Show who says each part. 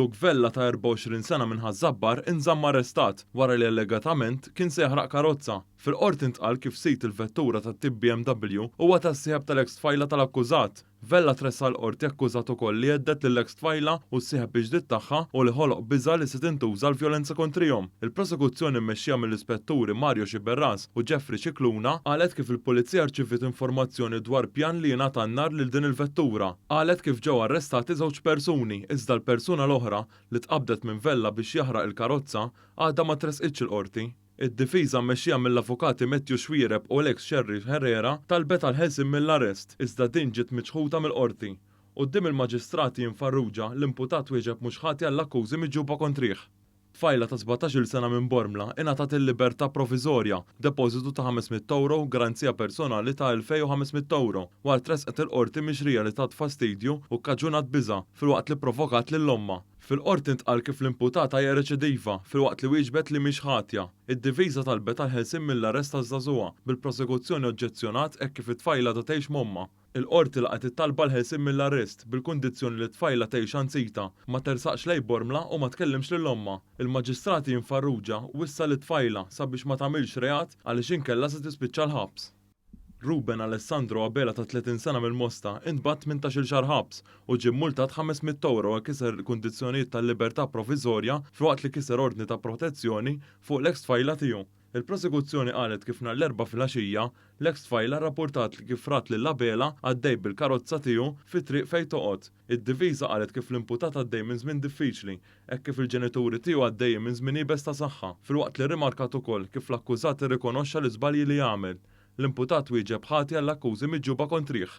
Speaker 1: Luke Vella ta' 24 sena minn Ħaż-Żabbar inżamm arrestat wara li allegatament kien se jaħraq karozza. Fil-Qorti ntqal kif sid il-vettura tat-tip BMW huwa tas-sieħeb tal-eks tfajla tal-akkużat. Vella tressaq l-Qorti akkużat ukoll li hedded lill-eks tfajla u s-sieħeb il-ġdid tagħha u li ħoloq biża' li se tintuża l-vjolenza kontrihom. Il-Prosekuzzjoni mmexxija mill-Ispetturi Mario Sciberras u Jeffrey Scicluna qalet kif il-Pulizija rċiviet informazzjoni dwar pjan li jingħata n-nar lil din il-vettura. Qalet kif ġew arrestati żewġ persuni iżda l-persuna l-oħra, li tqabbdet minn Vella biex jaħraq il-karozza, għadha ma tressqitx il-Qorti. Id-difiża mmexxija mill-avukati Matthew Xuereb u Alex Scerri Herrera talbet għall-ħelsien mill-arrest, iżda din ġiet miċħuda mill-Qorti. Quddiem il-Maġistrat Ian Farrugia, l-imputat wieġeb mhux ħati għall-akkużi miġjuba kontrih. Tfajla ta' 17-il sena minn Bormla ingħatat il-libertà proviżorja, depożitu ta' 500 ewro u garanzija personali ta' 2,500 ewro, wara tressqet il-Qorti mixrija li tat fastidju u kkaġunat biża' filwaqt li pprovokat lil ommha. Fil-Qorti ntqal kif l-imputata hija reċidiva, filwaqt li wieġbet li mhix ħatja. Id-difiża talbet għall-ħelsien mill-arrest taż-żagħżugħa, bil-prosekuzzjoni oġġezzjonat hekk kif it-tfajla għadha tgħix m'ommha. Il-Qorti laqgħet it-talba għall-ħelsien mill-arrest, bil-kundizzjoni li t-tfajla tgħix għand sidha, ma tersaqx lejn Bormla u ma tkellimx lil ommha. Il-Maġistrat Ian Farrugia wissa lit-tfajla sabiex ma tagħmilx reat għaliex inkella se tispiċċa l-ħabs. Ruben Alessandro Abela ta' 30 sena mill-Mosta intbagħat 18-il xahar ħabs u ġie mmultat 500 ewro għal kiser il-kundizzjonijiet tal-libertà proviżorja filwaqt li kiser ordni ta' protezzjoni fuq l-eks tfajla tiegħu. Il-Prosekuzzjoni qalet kif nhar l-Erbgħa filgħaxija, l-eks tfajla rrappurtat li kif rat lil Abela għaddej bil-karozza tiegħu fit-triq fejn toqgħod. Id-difiża qalet kif l-imputat għaddej minn żmien diffiċli hekk kif il-ġenituri tiegħu għaddejjin minn żmien iebes ta' saħħa, filwaqt li rrimarkat ukoll kif l-akkużat irrikonoxxa l-iżbalji li għamel. L-imputat wieġeb ħati għall-akkużi miġjuba kontrih.